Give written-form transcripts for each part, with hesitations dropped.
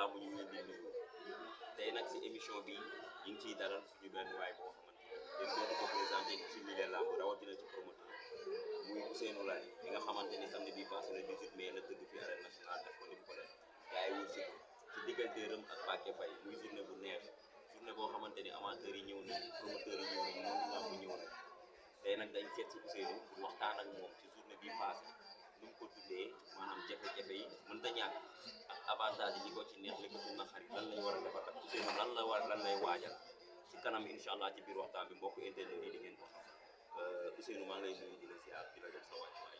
làmb ñu ngi leen di nuyu tey nag si émission bi ñu ngi ciy dalal suñu benn waay boo xamante ni dootu ko présenté ci milieu làmb rawatina ci promoteur muy Ousseynou Laye bi nga xamante ni samedi bii passé le 18 mai la tëgg fi arène nationale def ko ni mu ko def gars yi wut si ci digganteeram ak Mbacké Faye muy journée bu neex journée boo xamante ni amateurs yi ñëw nañ promoteurs yi ñëw nañ moom làmb ñëw nañ tey nag dañ seet si Ousseynou pour waxtaan ak moom ci journée bii passé nu mu ko tuddee maanaam jafe-jafe yi mën ta ñàkk ak avantage yi li ko ci neex li ko ci naqari lan lañ war a defar ak Ousseynou lan lay waajal ci kanam incha allah ci biir waxtaan bi mbokk internet yi di ngeen ko xam Ousseynou maa ngi lay nuyu di la ziar di la jox sa wàccuwaay.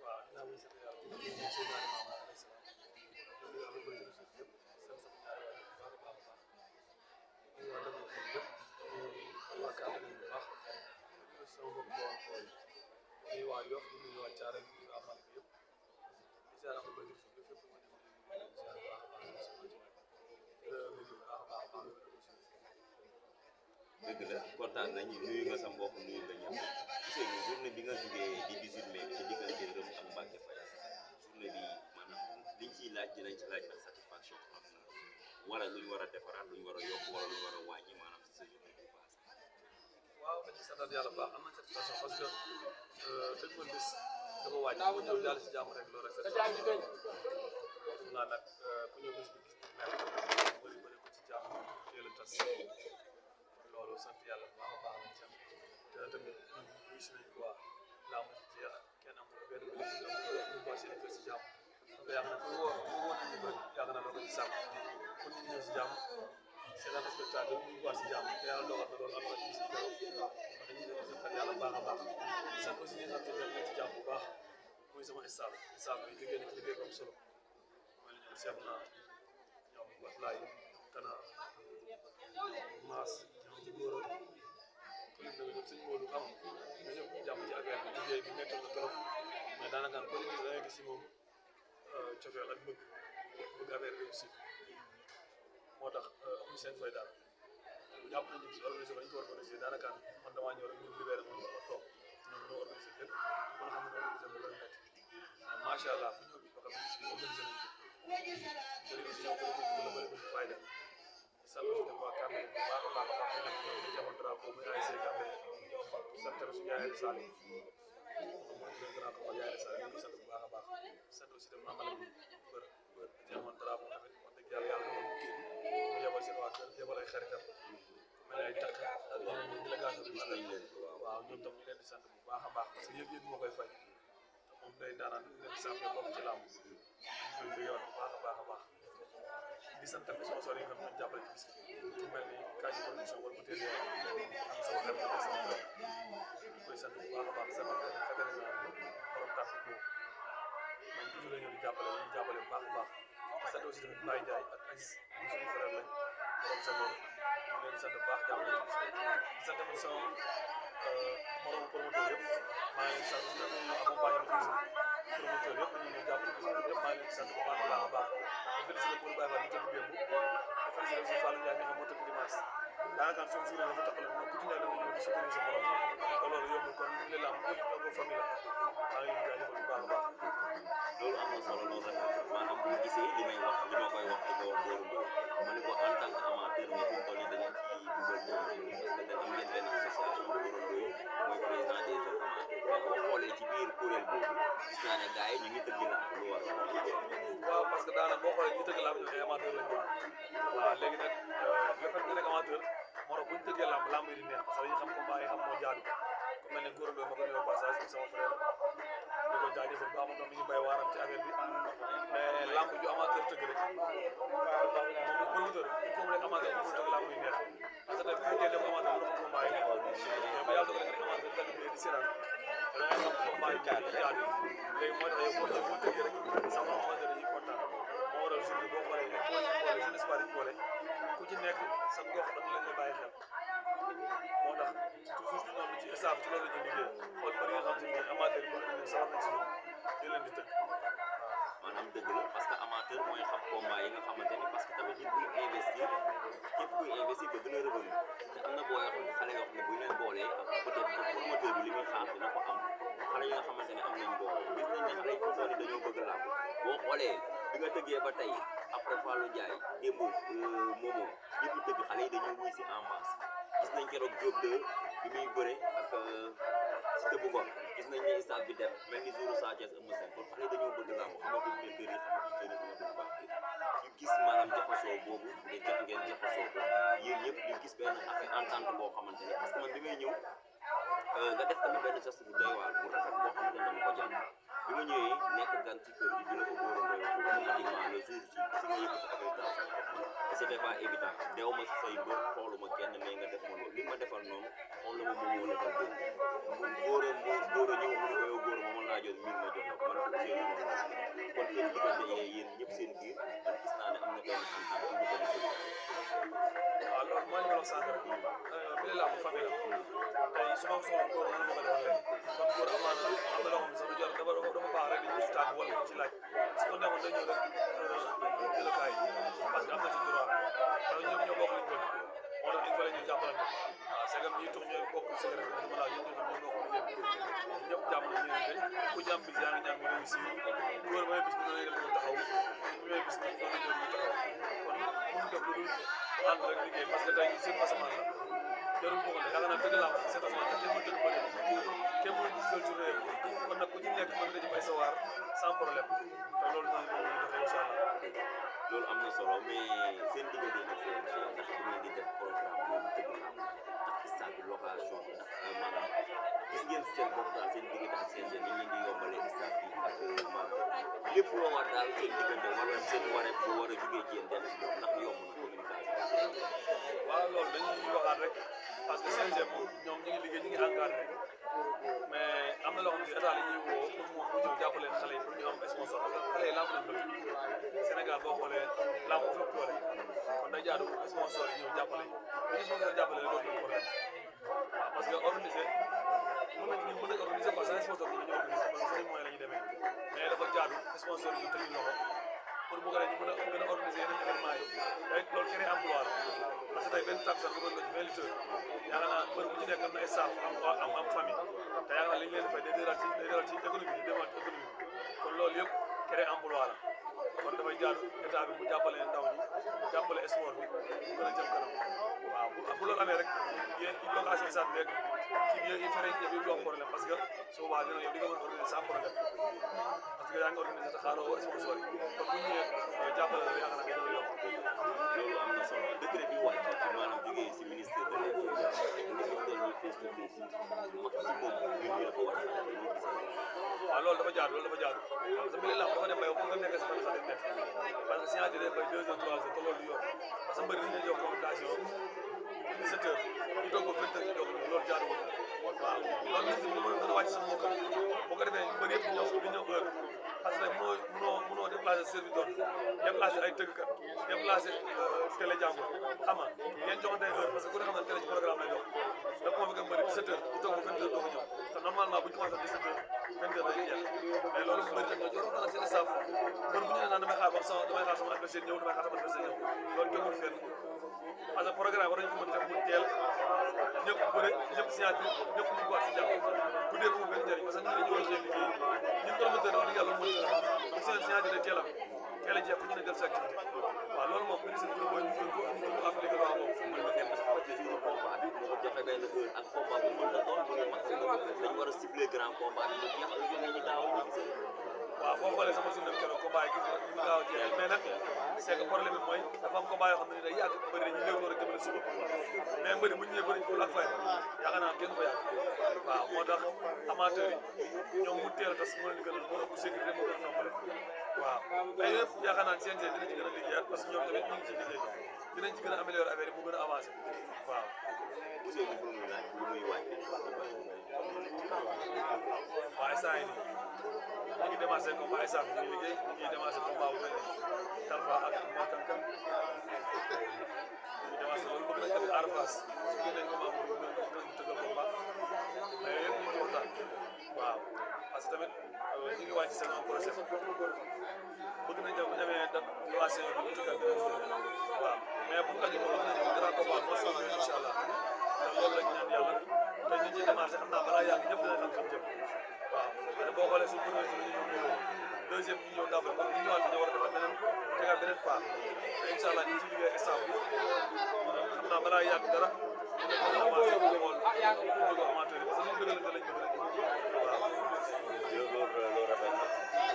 waaw dinaa muy sant yàlla di nuyu seen ñaari maam alayhi salaam di nuyu am bëri suuf yëpp sant sama ñaari waay bu baax a baax di nuyu waa Ndefleng yëpp di nuyu waa Kaffrine bu baax di nuyu sama mbokk bu waa Kool di nuyu waa Yoff di nuyu waa Thiaré di nuyu waa Malika yëpp di ziar am bëri suuf yëpp yëpp ma dem di ziar bu baax a baax di nuyu bu baax a baax dëgg la kontaan nañu nuyu nga sa mbokk nuyu nga ñëpp Ousseynou journée bi nga jugee di 18 mai ci diggante Reum ak Mbacké Faye journée bi maanaam liñ ciy laaj dinañ ci laaj ndax satisfaction am na wala lu ñu war a defaraat lu ñu war a yokk wala lu ñu war a wàññi maanaam ci sa journée bi passé. waaw dañuy santal yàlla baax am nañ satisfaction parce que dëgg ma bis dafa wàññi mu ñëw jàll si jàmm rek loolu rek satisfaction xam naa nag ku ñëw bis bi gis bëri bëri ko ci jàmm teel a tas loolu sant yàlla bu baax a baax lañ ci am te tamit ñun ñu si nañ quoi làmb ci jeex kenn amul benn bénéfice amul ñu boole seen kër si jàmm te yaakaar naa ku woo nit ñi bëri yaakaar naa loolu ci sàmm pour nit ñi ñëw si jàmm c'est un spectacle ñu boole si jàmm te yàlla dogal na loolu am na ci bis bi kon dañuy sant yàlla bu baax a baax sant aussi ñi nga xam ne ñoom ci jàmm bu baax muy sama staff bi liggéey na ci liggéey bu am solo mooy li ñoom seet naa ñoom Batlaye Kana Maas ci góor a ñun ñëpp suñu Modou xam nga ñëpp jàpp ci affaire bi liggéey bi méttoon na trop mais daanaka ko gis da ngay gis si moom cofeel ak bëgg affaire bi aussi moo tax amuñu seen fay daal jàpp nañu si organisé ba ñu ko organisé daanaka man damaa ñëw rek ñu libéré ma toog ñoom ñoo organisé lépp mën xam ne organisé mu gën a métti mais macha allah fu ñëw bi ba xam ne organisé nañu ko bëri aussi ñoo bëri fayda sant si dem waa Kambey bu baax a baax a baax ñu ngi jamono drapeau muy ASC Kambey sant suñu yaay Sall mooy le grand combat yaay Sall ñu ngi sant bu baax a baax sant aussi dem Amala bi bër jamono drapeau tamit wax dëgg yàlla doon mu yebal seen waa kër yebal ay xaritam mel ay takk ak yeneen délégation bi nañ leen waaw ñoom tam ñu leen di sant bu baax a baax parce que yëg-yëg moo koy fay te moom day daanaan leen di sant bokk ci làmb ñu koy bëggeewaat bu baax a baax a baax di sant tamit sponsor yi nga xam ne ñoo jàppale ci bis bi ku mel ni Kaji production wala bu teel a am sama xarit ak sama frère ñu koy sant bu baax a baax sant Katerina borom tàkk ko moom toujours la ñëw di jàppale ñu jàppale bu baax a baax di sant aussi tamit Mbaye Ndiaye ak Aziz ñu suñu frère lañ borom sa bopp ñu leen di sant bu baax jàppale ci bis bi di sant tamit sama moromu promoteur yëpp maa ngi leen di sant si nag ñu accompagné na promoteur yëpp ñu ngi jàppale bis bi yëpp maa ngi leen di sant bu baax a baax a baax di félicité pour Baye Fall ñu tëgg démb di félicité aussi Fallou Ndiaye nga xam moo tëgg dimanche daanaka suñu journée dafa taxale moom ku ci nekk da nga ñëw di soutenir sa morom te loolu yombul kon ñu ngi lamb ñëpp ñoo ko famille la maa ngi leen di jaajëfal bu baax a baax loolu am na solo loolu rafet maanaam bu ñu gisee li ma koy wax di ko góor ma ne ko en tant que amateur mais fi mu toll nii dañu ci dugal parce que am ngeen benn association bu Gora Ndoye mooy président des jeunes amateurs mais boo xoolee ci biir kuréel boobu gis naa ne gars yi ñu ngi tëgg la lu war waaw parce que daanaka boo xoolee ñu tëgg lamb ñu ay amateur lañ ko waaw léegi nag le fait que nekk amateur moo tax bu ñu tëggee lamb yi di neex parce que dañuy xam combat yi xam moo jaadu ku mel ne Gora Ndoye ma ko nuyoo passage sama frère di ko jaajëfal ba amoon mi ngi bay waaram ci affaire bi mais lamb ju amateur tëgg rek moom promoteur il faut mu nekk amateur pour tëgg lamb yu neex parce que bu fekkee def amateur lu xam combat yi neex mais ba yàlla dogal nga nekk amateur tëgg bi di seetaan da ngay xam combat yi jaadu léegi moo tax yow boo tëggee rek sama amateur yi kontaan moo waral journée boo xoolee boo ñu boole jeune espoir yi boole ku ci nekk sa gox ak la nga bàyyi xel moo tax toujours ñu am ci staff ci loolu la ñuy liggéey xool bëri nga xam ne amateur yi bëgg nañu sawar nañ si ñoom ñu leen di tëgg maanaam dëgg la parce que amateur mooy xam combat yi nga xamante ni parce que tamit nit buy investir képp kuy investir bëgg na revenu te am na boo yoo xam ne xale yoo xam ne bu ñu leen boolee peut-être promoteur bi li muy xaar dina ko am xale yi nga xamante ne am nañ doole gis nañ ne xale yi dañoo bëgg làmb boo xoolee bi nga tëggee ba tey après Fallou Ndiaye démb Momo ñëpp tëgg xale yi dañuy wuy si en masse gis nañ keroog Diop 2 bi muy bëre ak Siteu bu Ngor gis nañ ne stade bi def mel ni jouru Sa Thiès Eumeu Sène kon xale yi dañoo bëgg làmb xamatuñ ne kër yi xamatuñ kër yi xamatuñ baax ñu gis maanaam jaxasoo boobu ngeen jaxasoo ko yéen ñëpp ñu gis benn affaire entente boo xamante ne parce que man bi may ñëw nga def tamit benn geste bu doy waar bu rafet boo xamante ne dama ko jàpp bi ma ñëwee nekk gan ci kër gi bi la ko góoroon doy waar automatiquement le jour ci si nga yëkkati accréditation et c'était pas évident deew ma si say mbër xooluma kenn mais nga def ma loolu li ma defal noonu xooluma moom moo defal dégg mu góor a ñëw mu ne ko góor ma laajoon miin ma jox la ko man ko seen noonu kon seen diggante yéen ñëpp seen biir man gis naa ne am na benn xam-xam am na benn solution. waaw loolu mooy li ma la wax sànq rek bi la bu famille la tey su ma soxla góor mën na ma defal leen kon góor amaana am na loo xam ne sax du jar dafa baax rek di ñu ci tàgg wala ci laaj su ko neexoon dañoo rek jëlakaay parce que am na ci droit parce que ñoom ñoo bokk liñ bëgg moo tax il fallait ñu jàppalante waaw c'est que ñi tux ñooy bokk secret dama laa yéen ñoo bokk liggéey ñëpp jàmm nañ ñëwante ku jàmm bis yaa ngi ñaan mu réussir góor may bis ñu lay taxaw ñu may bis ñu taxaw kon mënu def lu dul ànd rek liggéey parce que tey seen asamaan la jarul boo ko ne yaakaar naa dëgg laa seen asamaan kenn mënu tëgg bëri kenn mënu gisal ci réew kon nag ku ci nekk mën nga ci bay sa waar sans problème te loolu mooy doxee incha allah loolu am na solo mais seen diggante nag seen ndax da ngeen di def programme loolu tëgg làmb ndax stade bi location bi ndax maanaam gis ngeen seen bopp daal seen diggante ak seen jeunes yi ngeen di yombalee stade bi ak maanaam lépp loo war daal seen diggante wala seen wareef bu war a jugee ci yéen dem si ñoom ndax yomb na communication. waaw loolu dañuy waxaat rek parce que CNG moom ñoom ñu ngi liggéey ñu ngi encadré mais am na loo xam ne état la ñuy woo pour mu ñëw jàppale xale yi pour ñu am sponsor parce que xale yi lamb lañ bëgg Sénégal boo xoolee lamb bu fépp doole kon day jaadu sponsor yi ñëw jàppale yi bu ñu sponsor jàppale loolu du problème waaw parce que organisé mën nañ organiser quoi sans sponsor ñu organiser parce que seen moyen la ñuy demee mais dafa jaadu sponsor yi ñu tëj loxo pour bu ko defee ñu mën a gën a organiser yeneen événement yi day loolu créer emploi la parce que tey benn takkusaan bu doon la ci 20 litres yaakaar naa bër bu ci nekk am na staff am famille te yaakaar naa li ñu leen di fay day delloo ci économie day delloo ci économie kon loolu yëpp créer emploi la kon dafay jaadu état bi bu jàppale ndaw ñi jàppale sport bi mu gën a jëm kanam waaw bu loolu amee rek yéen location stade bi rek kii bi yéen fere ñëpp du am problème parce que su boobaa dina yow di nga mën a organiser sans problème parce que yaa ngi organiser te xaaroo sponsor yi kon bu ñu ñëwee jàppale la yaakaar naa dina yomb loolu am na solo décret bi wàcc ci maanaam jógee si ministre de l'Intérieur ñu fi toll nii face to face maximum ñun ñu dafa war a ñu gisee waaw loolu dafa jaadu parce que bi la dafa dem ba yow pour nga nekk si fan sax day nekk parce que signature day bay 2 heures 3 heures te loolu du yoon parce que mbëri dañu leen jox convocation 17 heures ñu toog ba 20 heures ñu doog loolu jaaduwul waaw loolu nit ñi mën a wàcc sax moo gën boo ko defee mbëri yëpp di ñëw heure parce que mënoo déplacer serviteur déplacer ay tëggkat déplacer télé jàmbur xam nga ngeen joxante heure parce que ku ne xam ne télé ci programme lay dox da convoqué mbëri 17 heures ñu toog ba 20 heures doog a ñëw te normalement bu ñu commencé 17 heures 20 heures day jeex mais loolu mbëri rek ñoo jox na seen staff mbër bu ñu ne naan damay xaar sama adversaire ñëw damay xaar sama adversaire ñëw loolu tegul fenn parce que programme war nañu ko mën a def mu teel ñëpp bëre ñëpp signature ñëpp ñu boit si jàpp guddee ko mu benn njëriñ parce que ñu ne ñu war a xëy liggéey ñun promoteur wax dëgg yàlla mën na seen signature day teel a jeex ku ñu ne def sa activité waaw loolu moom ministre bi mooy ñu ko appliqué waaw moom mën na dem parce que jour combat bi moo joxe benn heure ak combat bu mën na doon mu ne maximum dañu war a cibler grand combat bi mu jeex lu jógee ñu gaaw a gis waaw boo xoolee sama journée bi keroog combat yi gis nga ñu gaaw a jeexal mais nag c'est que problème bi mooy dafa am combat yoo xam ne day yàgg bëri dañuy léew door a jëmale suba mais mbëri bu ñu ñëwee bëri ful ak fay yaakaar naa kenn fa yàgg waaw moo tax amateur yi ñoom mu teel a tas moo leen gënal moo ëpp sécurité moo gën a noppale waaw mais yëpp yaakaar naa CNG dina ci gën a liggéeyaat parce que ñoom tamit ñu ngi ci liggéey dinañ ci gën a améliorer affaire yi mu gën a avancé waaw monsieur bi pour muy laaj lu muy wàcc waaw instant yii nii ñu ngi démarré combat instant bi ñu ngi liggéey ñu ngi démarré combat bu mel ni Talfa ak Makankan ñu ngi démarré loolu bëgg nañ tamit Arafas su génnee combat bu ñu tëggal combat mais yëpp ñu ngi ci waxtaan waaw parce que tamit ñu ngi wàcc saison prochaine bëgg nañ tamit bu ñu amee date waa saison bi ñu tëggal waaw mais bu ñu ko jëlee bëgg nañ ko grand combat moo soobee incha allah te loolu lañ ñaan yàlla te ñu ngi démarré xam naa balaa yàgg ñëpp dinañ xam fi ñu jëm waaw boo xoolee suñu premier jour ñu ñëw deuxième ñu ñëw ndàmbal kon ñu ñëwaat dañoo war a defar beneen tegaat beneen pas te incha allah ñu ngi ci liggéey ak staff bi xam naa balaa yàgg dara ñu ne ko avancé bu xool bëgg amateur yi parce que ñu bëggalante lañ bëgg waaw. loolu rafet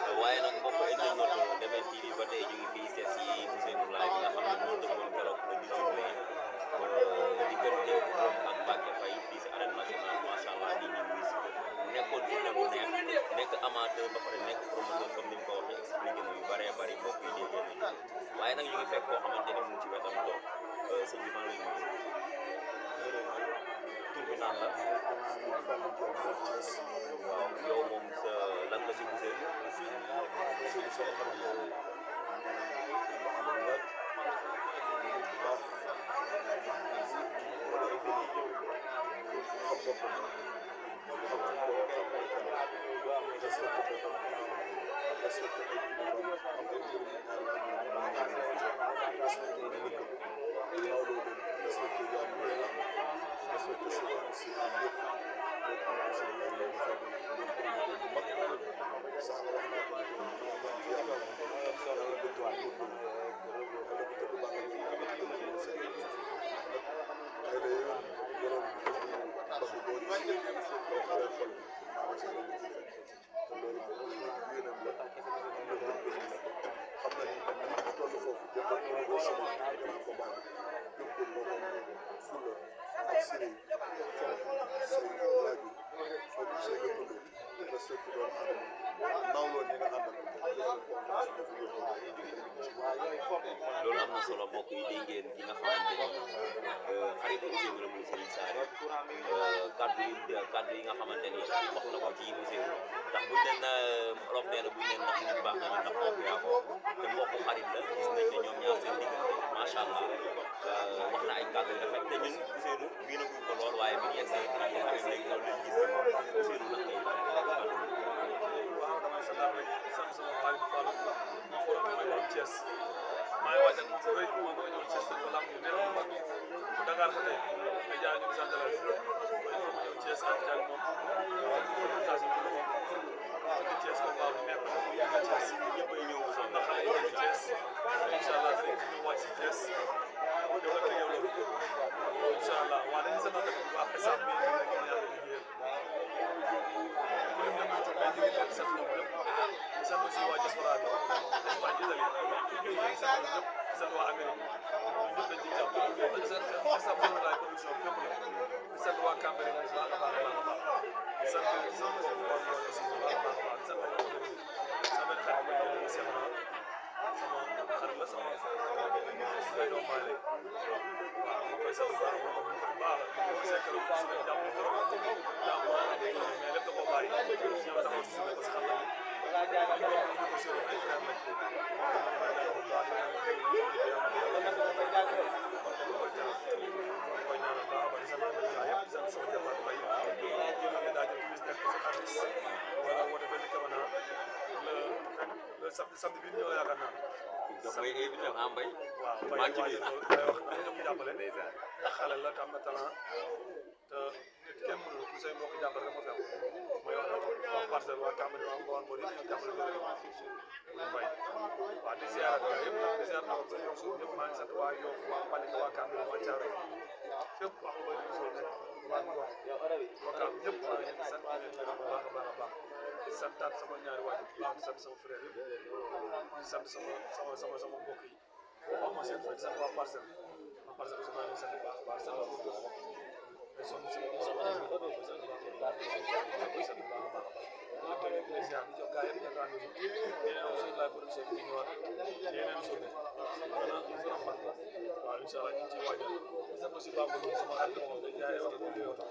na waaye nag mbokk internet Deme TV ba tey ñu ngi fii seet si Ousseynou Laye bi nga xam ne moo dëkkoon keroog le 18 mai diggante Reug ak Mbacké Faye fii si arène nationale macha allah nit ñi muy si nekkoon journée bu neex nekk amateur ba pare nekk promoteur comme ni mu ko waxee expliqué na yu bëree bëri mbokk yi dégg nañ waaye nag ñu ngi fekk koo xamante ni mu ngi ci wetam toog sëñ bi maa ngi lay nuyu tur bi naan la waaw yow moom sa lan nga si gisee loolu am na solo mbokk yi dégg ngeen ki nga xamante ni xarit Ousseynou la muy Serigne Saliou kaddu yi nga xamante ni wax na ko ci Ousseynou ndax buñ leen olof nee na buñ leen ndax nit baax nañu ndax mbokk yaa ko te mbokk xarit la gis nañ ne ñoom ñaar seen diggante macha allah wax na ay kaddu yu rafet te ñun Ousseynou miinaguñ ko lool waaye bi ñu yegsee léegi loolu lañ gis Ousseynou nag ngay waaw damay sant rek sant sama xarit Fallou moo ko may borom Thiès maa ngi waaj ak moom bu rëy moo bëgg a ñëw Thiès ko lamb yu neex bu mag bu Dakar ba tey nga jaay ñu sant la mooy fa ma ñëw Thiès ak jàng moom organisation bi moom ci Thiès ko baax bu neex bu yàgg Thiès ñëpp ay ñëw xam na xale yi nekk Thiès incha allah dinañ ci ñëw wàcc si Thiès di ko teg yow loolu incha allah waaw dañuy sant bu baax staff bi ñu ngi ñaan liggéeyal ku lim dem ñu ngi leen di sant ñoom ñëpp di sant aussi waa diaspora bi Espagne Italie ñu ngi sant ñoom ñëpp di sant waa Amérique ñëpp dañ ciy jàpp di sant staff Ousseynou Laye production fépp la di sant waa Cambérène bu baax a baax a baax di sant waa aussi bu baax a baax di sant waa sama benn xarit ma ñëw Cheikh sama xarit la sama ay doom baay lay waaw ma koy sant bu baax moom bu baax la ko see keroog si leen jàpp na trop jàpp mais lépp da koo bàyyi ñëw taxaw si suñu parce que xam na ni ñu bokk ñu ko sori ay frère lañ samedi bi ñëw yaakaar naa daf may invité am mbay waaw maa ngi ci biir loolu day wax na ñëpp jàppale ndax xale la te am na talent te nit kenn mënul ku say mbokk jàppale rek moo fi am mooy wax waa Parcelles waa Cambérène waa Mbawar Mbodj yëpp ñoo jàppale loolu muy mbay waaw di ziar ak gars yëpp nag di ziar ak ñoom suuf ñëpp maa ngi sant waa Yoff waa Malick waa Cambérène waa Thiaroye fépp wax nga bëri suuf waa Ngor Wakaam ñëpp maa ngi leen di sant leen gërëm bu baax a baax a baax di santaat sama ñaari waajur bu baax di sant sama frère yëpp di sant sama mbokk yi wax ma seen fay di sant waa Parcelles aussi maa ngi leen di sant bu baax a baax sant bu baax mais sonn si sama sant bu baax a baax lépp tamit di ziar di jox gars yëpp ñaan rendez-vous yeneen Ousseynou Laye production bi ñëwaat ci yeneen journée maanaam waaw incha allah ñu ngi ciy waajal di sant aussi Bamba Ndour sama xarit moom day jaay oto bu luy oto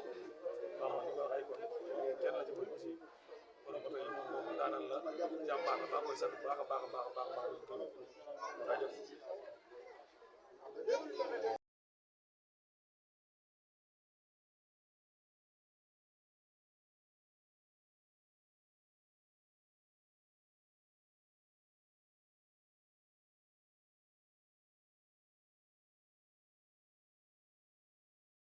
waaw man di ko wax ay kon kenn la ci bëri aussi borom oto yi moom daanal la jàmbaar la maa koy sant bu baax a baax a baax